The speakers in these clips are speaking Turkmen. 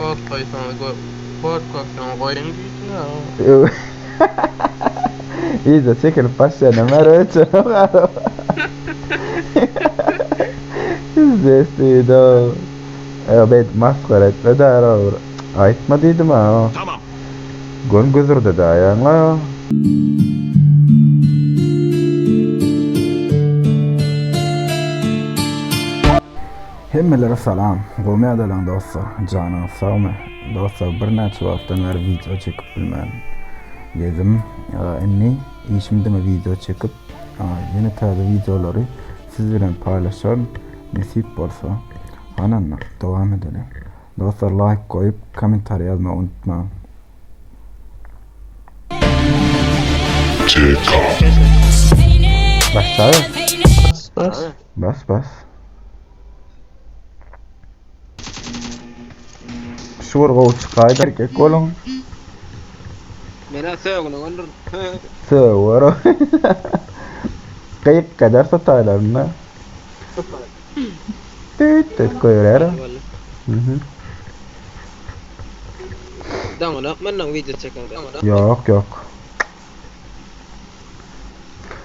Bot goýsaňyz gör, bot görseňiz goýuň diýdiň-ä. Yza çekilip başlaýandan bäri öçenok adam. Pizdes diýdi. Ýa beýdip masgara etme däl bir. Aýtma diýdim-ä. Tamam. Gön güzürde daýaňla. Hemmelere salam. Gowy ýagdaýlaň dostlar. Janyňyz sagmy? Dostlar birnäçe wagtdan bäri wideo çekip bilmän gezim. Indi işim diňe wideo çekip, ýene täze wideolary siz bilen paýlaşaryn. Nesip bolsa. Hany onda dowam edeliň. Dostlar laýk goýup, kommentariý ýazmagy unutmaň. Başlaýar. Bas bas. Bas bas. Şu bir gowy çykaýdy erkek boluň. Menä sögüne göndür. Söwer. Gyýyk eder sataýlarynda. Tüýt tüýt goýberer. Mhm. Daňynak menden wideo çeken. Ýok, ýok.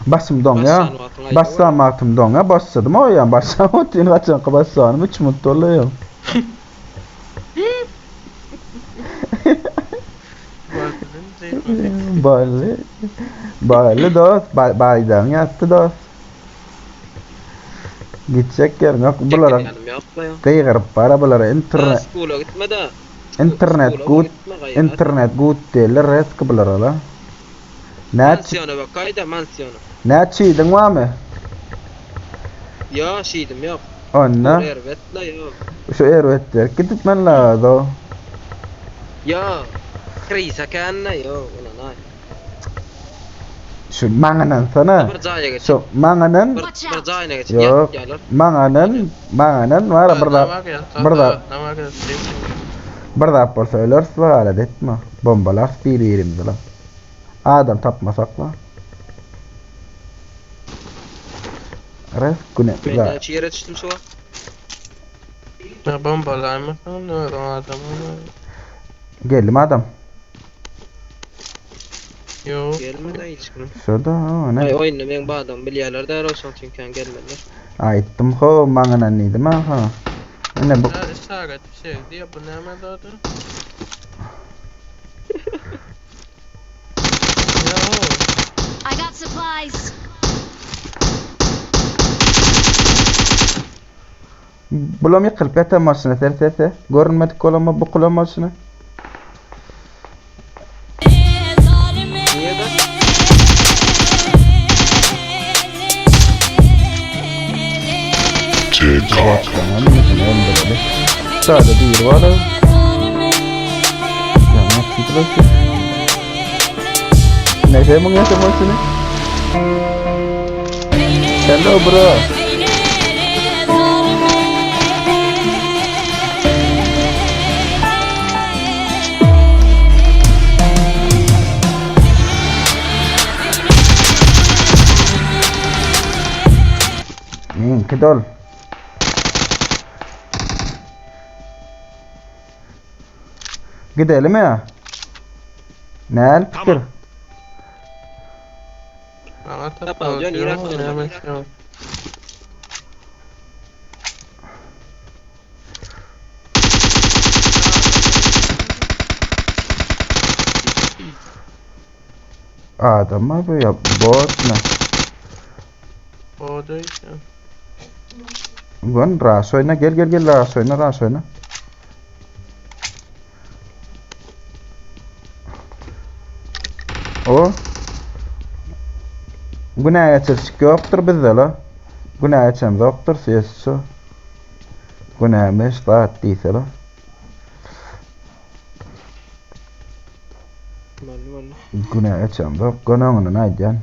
Başym doňýa. Başlan wagtyň aýdyň. Başlan wagtym doňýa. Başladym oýan. Başlam otyn haçanky başlanym 3 minut boldy ýa. Boldy. Boldy dost. Baýdagyň ýatdy dost. Gitjek ýeriň ýok. Bulara gygyryp bara bulara internet. Skula gitme-de. Internet good. Internet good diýerler reski bulara la. Näçe Mansiona bak gaýda mansiona. Näçe şidiň barmy? Ýok şidim ýok. Onda. Erbet la ýok. Şu erbet berk gidip men la Ýok. Krisa kände ýok ynanaý. Şu maňanansana. Bir jaýa geç. Şu maňanan. Bir, bir jaýyna geç. Ýok. Maňanan, maňanan bar bir zat. Bir zat. Bir zat bolsa öleris la alada etme. Bombalarys bir birimizi la. Adam tapmasak la. Res güne. Men näçe ýere düşdüm şu wagt? Ya bombalaýmasaň ne adamyny. Geldim adam. Ýok. Gelmedi hiç kim. Şurada ha ne? Ay oýunda meň badam bilýärler däl şoň üçin kän gelmediler. Aýtdym ho maňa diýdim ha. Ine bu Ya işaret bir şey diýe bu näme zady? Ýa I got supplies. Bulam ýykylyp ýatan maşyna ser ser ser. Görünmedik bolama bukulan maşyna. Niýe-de? Öldüreli. Sade bir var. Ya nasıl gidiyorsun? Ne şey mi geçti maşını? Hello bro. Meňki dol. Gidelim ya. Näl pikir? Maňa Tapawut tapawut ýok, ýok, nirä näme ýok. Adam mı bu ya? Bot mu? Bot öýtýän. Gön raş oýna gel gel gel raş oýna raş oýna. O. Günä geçirişik ýokdur bizde la. Günä geçem ýokdur ses şu. Günämiş zat diýse la. Boldy boldy. Günä geçem ýok. Gön öňünden aýdýan.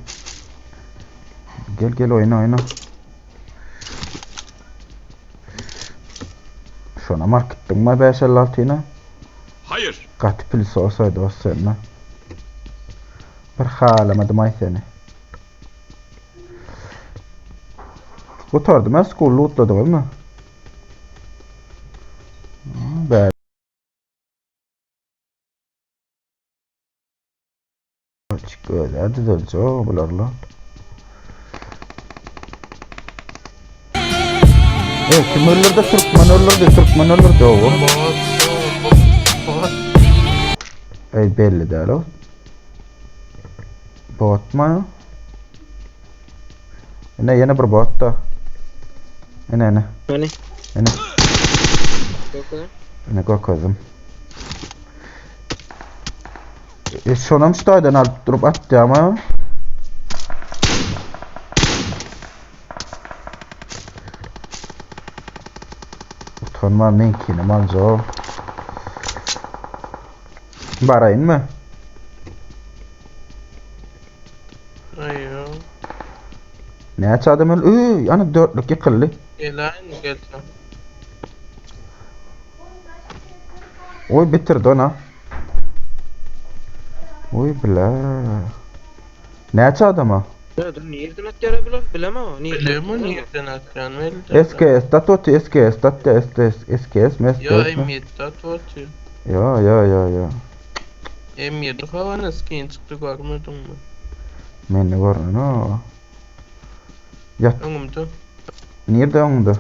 Gel gel oýna oýna. Şona mark gitdiňmi 556-yna? Hayır. Gaty pil sosay dost sende. Bir halamadym ay seni. Gutardym ha school lootladyňyzmy? Bä. Özä düzeljek bularla. E, kim öldürdü? Türkmen öldürdü. Türkmen öldürdü o. Bot, bot, bot. Ey belli däl o. Botma. Ine ýene bir bot da. Ine ine. Hani? Ine. Yok lan. Ine görkezdim. E, şonam şu taýdan alyp durup atdy ama. Utanma meňkini maljo. Baraýynmy? Aýo. Näçe adam öldü? Üy, ana dörtlük ýykyldy. Gelaýyn gelsem. Oý bitirdi ona. Oý bile. Näçe adama? Ya dur nirden atýar bular? Bilemem. Nirden? Bilemi nirden atýan belli. SKS dat oty SKS dat SKS SKS mi Ya SKS mi? M7 dat oty. Ya ya ya ya. M7 havana skin çykdy görmediň mi? Men ne görün o. Yat. Öňümde Nirde öňde?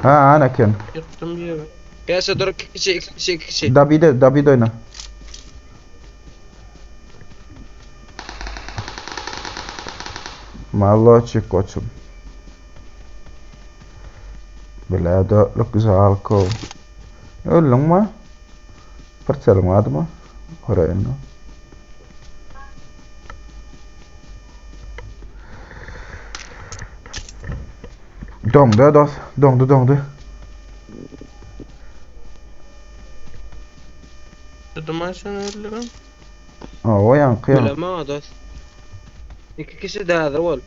Ha ana eken. ýykdym ýere. Gelse dur iki kişi, iki kişi, iki kişi. Dabide Dabide oyna. Maloçik koçum. Bile dörtlük žalko. Öldün mü? Parçalın vardı mı? Oraya mı? Doňdy dost. Doňdy doňdy. Dedim aşan öldüren. Aa, o yankı yan. Bilemem dost. İki kişi daha da ol.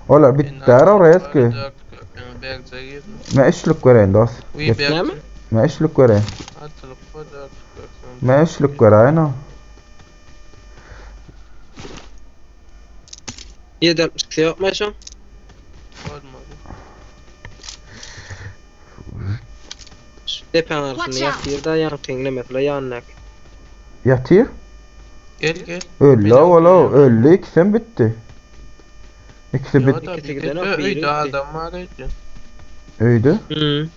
Ola bitti oraya eski. Berce girdim. Me üçlük vereyim dost. Uy Geç. berce. Näme? Me üçlük vereyim. Atılıp bu dörtlük görsün. Me üçlük vereyim o. 762 yok mu şu? Olmadı. Depen arasında Watch out. yatıyor da yan kingle mesela yannak. Yatıyor. Gel gel. Öldü Benim ola öldü ikisi bitti. İkisi Ya bitti. da İkisi bir giden de ok, biri öýde gitti. adam var idi. Öldü. Hı.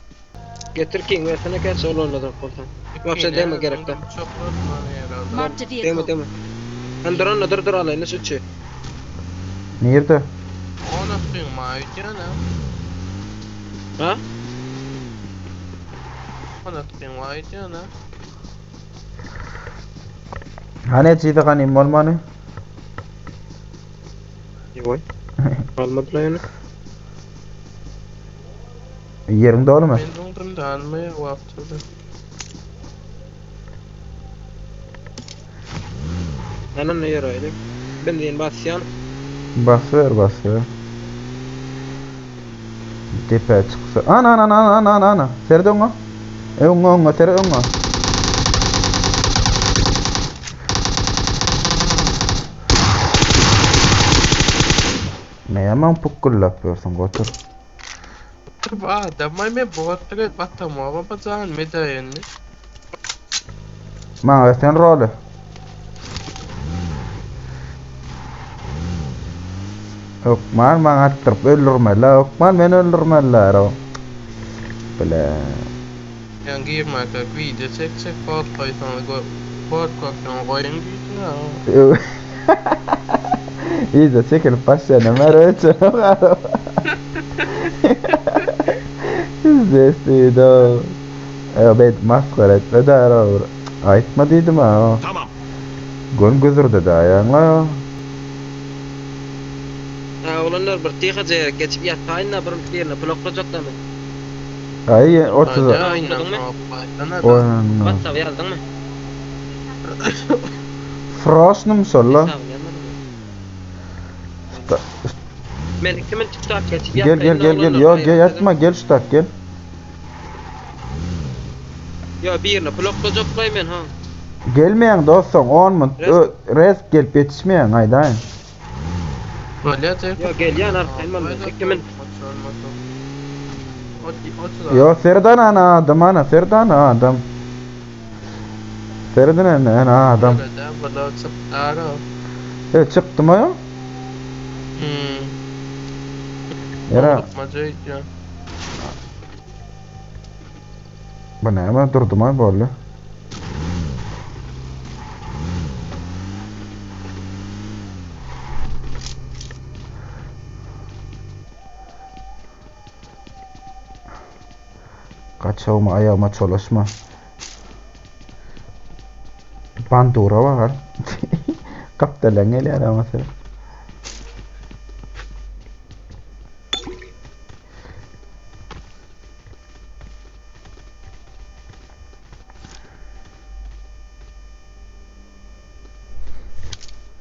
Getir king versene kaç ol onlardan koltan. Vapşe deme gerek de. Çok olmadı herhalde. Marked a Deme vehicle. deme. Sen dur onunla dur dur alayım şu üçü. Nerede? Ona sığma öýdýän ha. Ha? Ona sığma öýdýän ha. Hani çiğde kanim olmanı? Yoy. Almadılar yani. Yerinde olma. Men dondum da almaya waptyrdy. Ben onu yer öyle. Ben deyin basyan. Basıyor basıyor. Tepe çıksa. Ana ana ana ana ana ana. Serde ona. E ona ona serde ona. Ne yaman pukkullap yapıyorsun gotur. Adamay men botdyr batamaga bajan medaýenli. Ma sen rolü. Okman bana attırıp öldürmeli. Okman beni öldürmeliler o. Bile. Ýa girmäkä video çek çek bot goýsaň go bot goýsaň goýun diýdi ha. İyice çekilip başlayana merve Zestiydi o. Evet maskara etme de ara. Aytma dedim ha. Tamam. Gön gözürdü da ayağına. Ha olanlar bir tiha jere geçip yatayın da bir yerine bloklayacak da mı? Ay 30. Hadi aynen hoppaýdan Oyun. WhatsApp yazdın mı? Frosnum solla. Hesabını yazmadın mı? Men kimin TikTok geçip Gel gel gel gel. Yo gel yatma gel şu tak gel. Ya bir yerine bloklayacak men ha. Gelmeyen dostum 10 mun. Res- Res gelip yetişmeyen hayda. Bolýa Ya gel yan arkayın ben. Kimin Yo Serdan ana adam ana Serdan adam. Seredin ene, ene adam. Görede bular çykdara. E çykdymy o? Hmm. Ýere. Howlukmaja öýdýän. Bu näme durdymy boldy. Gaçagyma aýagyma çolaşma. Bandura bakar. Gapdaldan gelýär ama sen.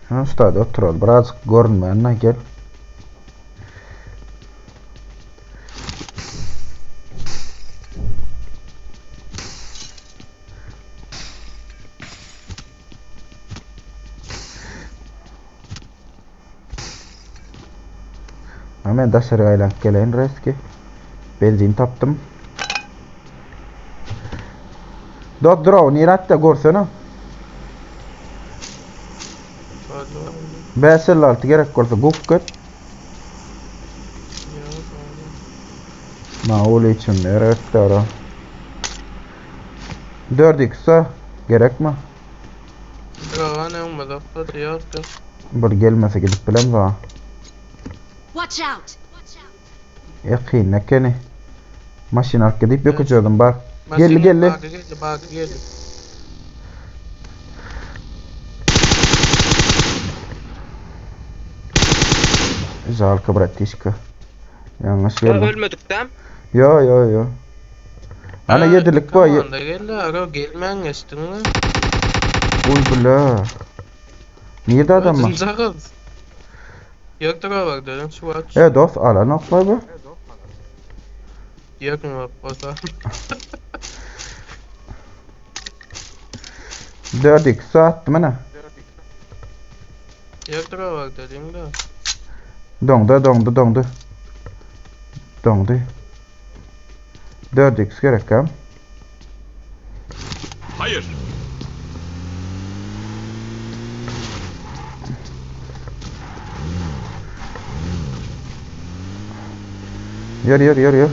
Ha, şu oturalım. Birazcık görünmeyenle gel. Ha, men daşary aýlanyp geleýin reski. Benzin tapdym. Dot draw nirä atda görsene. 556 gerek bolsa guk get. Ma ol için gerek dara. 4x gerek mi? Dragan öňümizde ýokdy. Bir gelmese gidip bilem za. Watch out! Yakın ekeni. Maşyn alyp gidip ýöküjegim bar. Geldi geldi. Bagy geldi, bagy geldi. Žalko bratişka. Yanlış Ya geldi. ölmedik däm? Yo yo yo. Ana yedilik bu. Komanda geldi, ara gelmän geçdiň mi? Uy bile. Nirde adam var? Sakız. Yok da bak dedim şu aç. E dost alan okla bu. Yok mu bak 4x attım ana. Yok da bak dedim de. Dondu dondu dondu. Dondu. 4x gerek ha. Hayır. Yer yer yer yer.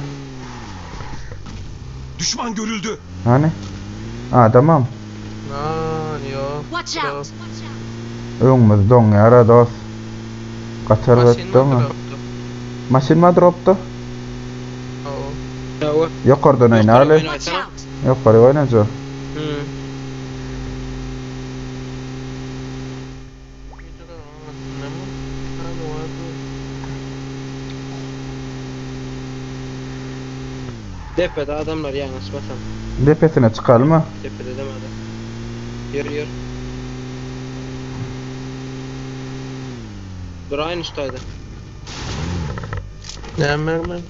Düşman görüldü. Hani? Ha tamam. Lan yok. Watch out! Öňümüz doňýar ha dost. Gaçar Maşyn doňa. droptu. Maşyn mı droptu? Oo. Ýa. Yukarıdan oýnaly. Watch out! Yukarı oýnaja. Hmm. Depede adamlar ýalňyş basam. Depesine çykalım mı? Depede demedi. Ýör ýör. Dur aynı üstayda. Ne mermi?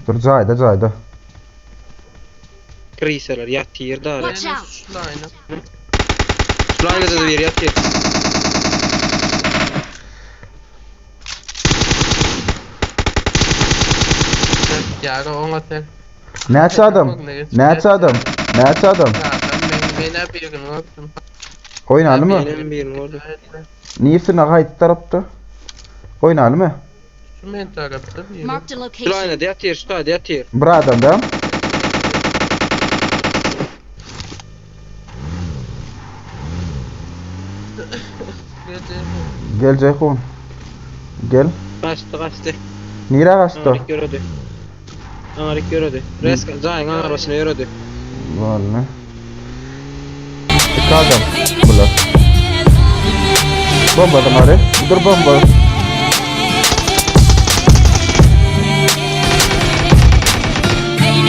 Dur jaýda jaýda. Kriseler ýatyr da. Watch out! Şu line. Şulayna da bir ýatyr. Yara ona sen. Näçe adam? Näçe adam? Näçe adam? Ya ben ben bir gün attım. Oýnaly mı? Benim birini orada. Niýesine gaýt tarapda? Oýnaly mı? Şu men tarafta bir. Marked a location. Şulayna da ýatyr, şulayna da ýatyr. Bir adam da. Gel Ceyhun. Gel. Gaçdy gaçdy. Nire gaçdy? Aňaryk ýöredi. Aňaryk ýöredi. Reska jaýyň arasyna ýöredi. Vallahi. İki adam. Bular. Bomba da var. Dur bomba.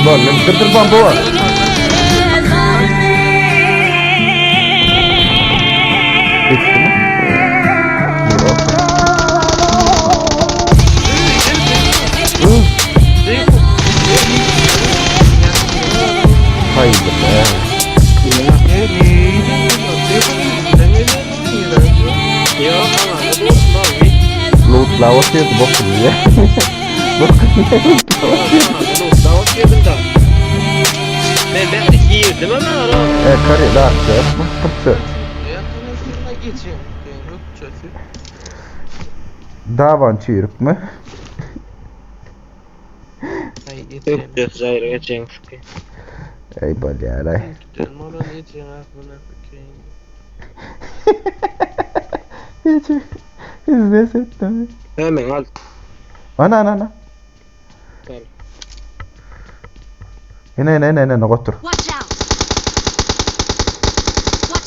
Vallahi dur dur bomba var. Bitti mi? Yok. Ih, Haydi be. Ýok, aňaryk mawy. Lootla otyrdy bokuny ye. Bokuny Davat girdim da. Men ben girdim. Gitdim ama ara. E, kari, zat ýokmy? Pyrçe. Ýatyn üstünde geçen ökçesi. Daban çüýrükmi? Ay geçen. Ökçesi jaýra geçen sıkı. Ey bolýar-aý. Gidelim oradan geçen aklına fikrin. Hiç izles etdim. Hemen al. Ana ana ana. Gel. Ene ene ene ene otur. Watch out!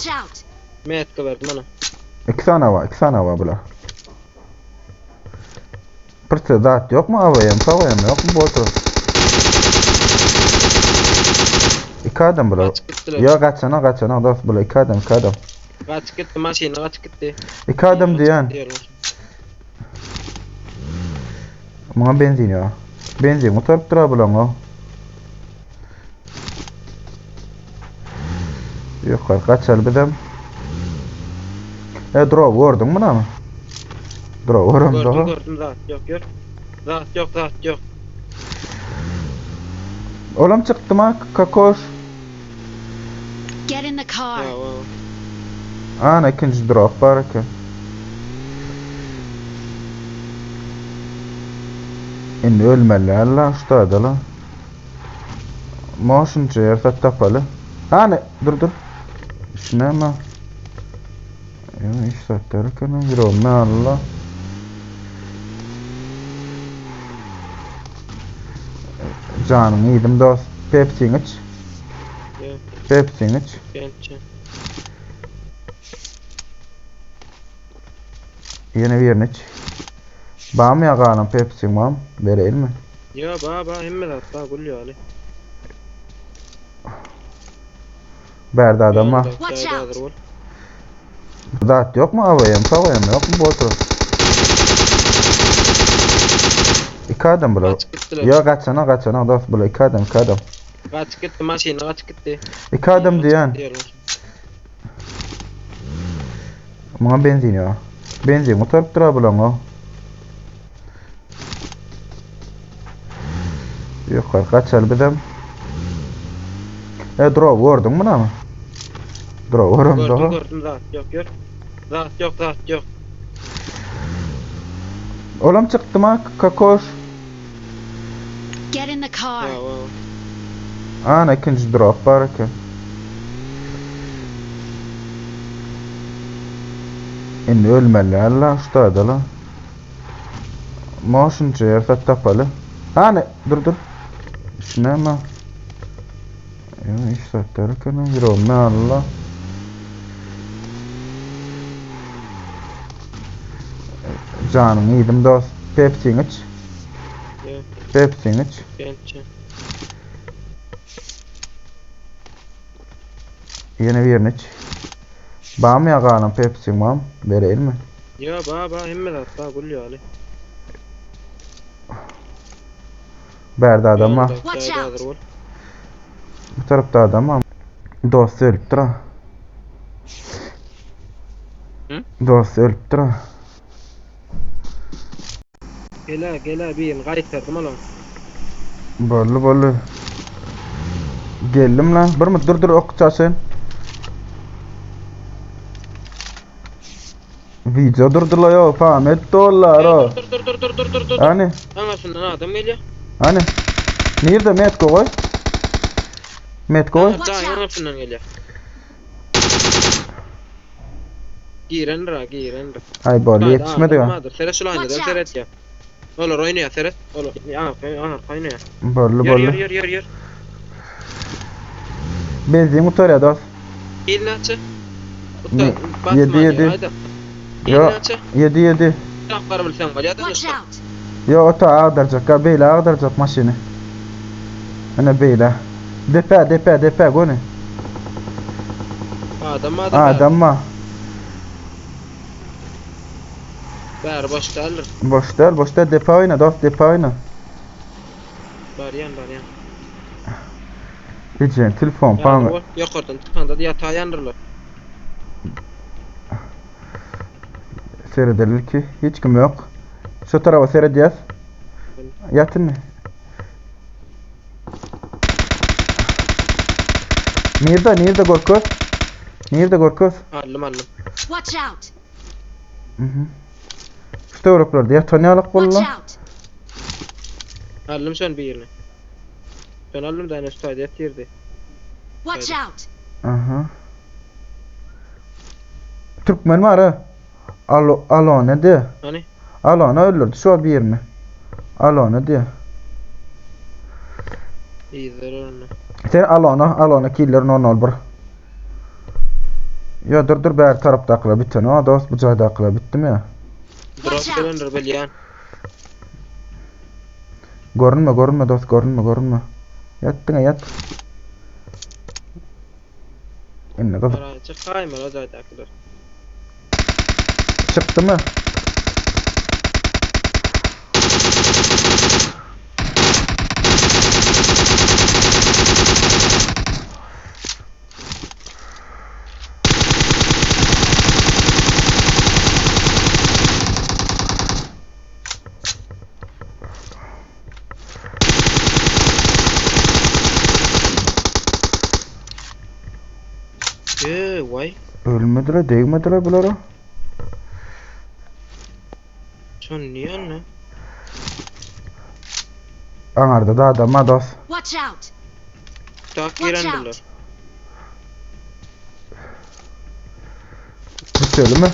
Watch out! Metka verdim ana. İki sany bar, iki sany bar bular. Bir zat ýokmy AWM, AWM ýokmy bu otur. İki adam bular. Kaçıp gittiler. Ýok gaçana gaçana dost bular iki adam, iki adam. Kaçıp gitti maşyna kaçıp gitti. İki adam diýen. Diýerler. Muňa benzin ýok. Benzin gutaryp durar bulaň o. Ýokar gaçaly bizem. E drop gördüňmi muny? Drop görem Gördüm doga. gördüm zat yok yok. Zat yok zat yok. Olam çykdy ma kakoş. Get in the car! Ha, o. Ana ikinji drop bar eken. Indi ölmeli Allah şu la. Motion yer sat tapaly. Ana dur dur. Şuna mı? Ya iş satlar eken ýüregime Allah. Janyňy iýdim dost. Pepsiňi iç. Yok Pepsiňi iç. gençe. Ýene birini iç. Bamy ýa galan Pepsiň bam? Bereýin mi? Ya ba ba hemme zat ba gül ýaly. Bärde adam bar. Watch out. out. Zat ýokmy AWM, AWM ýokmy bu otur. İki adam bular. Kaçıp gittiler. Ýok gaçana gaçana dost bular iki adam, iki adam. Kaçıp gitti maşyna kaçıp gitti. İki adam diýen. Diýerler. Muňa benzin ýok. Benzin gutaryp durar bulaň o. Ýokar gaçaly bizem. E drop gördüňmi muny? Drop görem Gördüm doga. gördüm zat yok yok. Zat yok zat yok. Olam çykdy ma kakoş. Get in the car! Ha, o. Ana ikinji drop bar eken. Indi ölmeli Allah şu la. Motion yer sat tapaly. Ana dur dur. Şuna mı? Ya iş satlar eken ýüregime Allah. Janyňy iýdim dost. Pepsiňi iç. Yok Pepsiňi iç. gençe. Ýene birini iç. Bamy ýa galan Pepsiň bam? Bereýin mi? Ya ba ba hemme zat ba gül ýaly. Bärde adam bar. Watch out. Bu tarapda adam bar. Dost ölüpdir ha. Hı? Dost ölüpdir ha. Gele gele birini gaýtardım olam. Boldy boldy. Geldim lan. Bir mi dur dur ok çaşyn. Video durdurla yo Ahmet dollar o. Dur dur dur dur dur dur dur. Hani Anasından adam geliyor. hani Nerede Metko koy? Metko koy. Watch Daha out. anasından geliyor. Giren ra giren ra. Ay bol yetişmedi ya. Seret şul oynada Watch out. seret ya. Olar oynaya seret. Olar. Ana ana oynaya. Boldy Ýör boldy. ýör ýör ýör ýör. Benzin gutarýar dost. Gelin açı. Ne? Yedi, yedi. Yo. Yo 7 7. Tarafları bilsen var ya da Watch out! Yo ota agdarjak ga beýle agdarjak maşyny. Ene beýle. Depe depe depe göni. Adam adam. Adam ma. Bär boş däldir. Boş däl, boş däl depe oýna dost depe oýna. Barýan barýan. Ejen telefon Ýa, pan. o, Ýokardan çykanda da ýatağa ýandyrlar. Seredeli ki hiç kim yok. Şu tarafa seredýäs. Ýatyn. Nirde, nirde görkez? Nirde görkez? Aldym aldym. Watch out! Mhm. Şu töwereklerde ýatan ýalak Watch boldy. out! Aldym şon birini. Şon aldym da şu taýda ýatyrdy. Watch out! Aha. Türkmen bar ha. Alo, Alone diýe. Hani? Alone öldürdü şu birini. Alone diýe. Yzlar onu. Sen Alone, Alone killer 001. Yo dur dur bäri tarapdakylar biten. O dost bu jaýdakylar bitdimi ya? Drop Watch out. gelendir bilýän. Görünme, görünme dost, görünme, görünme. Ýat diňe ýat. Indi gyzyk Ara çykaýmaly o jaýdakylar. çykdymy? Eee vay. Ölmediler, degmediler bulara. Şon niye anne? Aňarda da adam ha dost. Watch out! Tak Watch girendirler. out! Bitelim mi?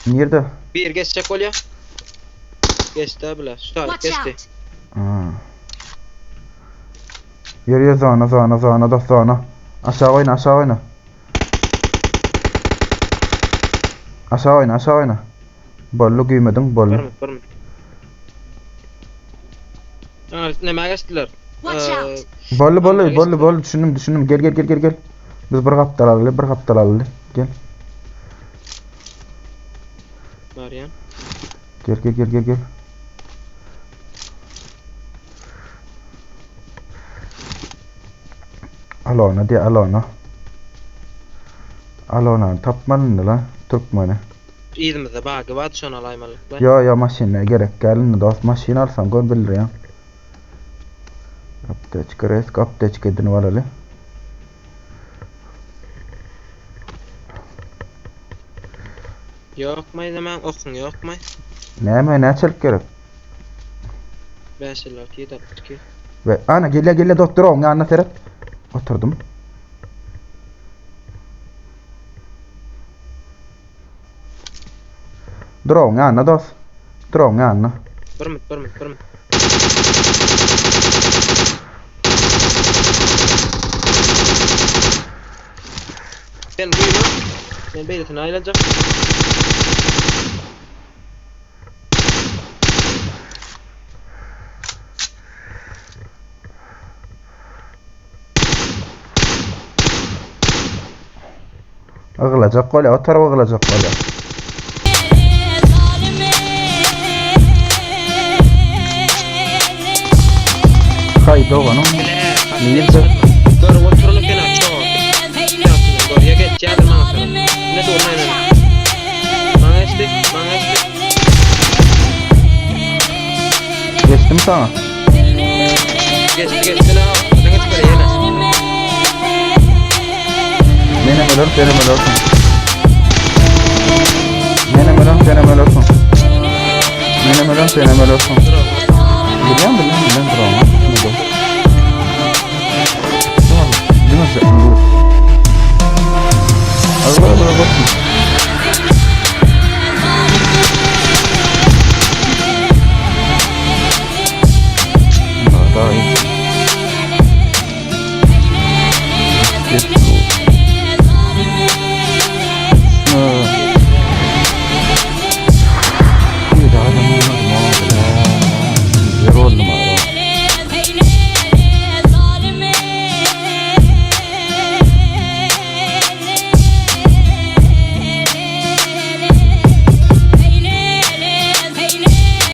Nirde? Bir geçecek olya. Geçti abiler. Şu tarih Watch geçti. out! Ha. Ýör zona zona zona dost zona. Aşağı oyna aşağı oyna. Aşağı oyna aşağı oyna. Bolly güýmediň bolly. Barmy barmy. Ha, näme geçdiler? Watch Ee, out! Bolly bolly Aňa bolly geçdiler. bolly düşündim düşündim. Gel gel gel gel gel. Biz bir gapdal alaly bir gapdal alaly. Gel. Barýan. Gel gel gel gel gel. Alona diye alona. Alona tapmalyny la Türkmeni. Yzymyzda bagy bar, şony alaýmaly. Yo yo maşyna gerek gelin dost maşyn alsam gör bildirýän. Aptečka resk aptečka edinip alaly. Ýokmy näme okuň ýokmy? Näme näçelik gerek? 5 56 7 62. Ve ana gelle gelle doktor oň ýanyna seret. Oturdum. Dur oň ýanyna dost. Dur oň ýanyna. Bir minut, bir minut, bir minut. Sen buyurun. Ben beýlesine aýlanjak. Yglajak bolýar, o tarapa yglajak bolýar. Hay doganım. Nirde? Dur oturup gene çok. Dur ya geç ya maňa tarap. Ne dur ne Maňa geçdi, maňa geçdi. Geçdim sana. Geçdi geçdi ne? Ne geçdi ýene. Menem ölür, senem ölürsün. Menem ölür, senem ölürsün. Menem ölür, senem ölürsün. Bilýän, bilýän, bilýän dur ama. Ne dur? Tamam, değil mi? Allah Allah Allah. Daha iyi.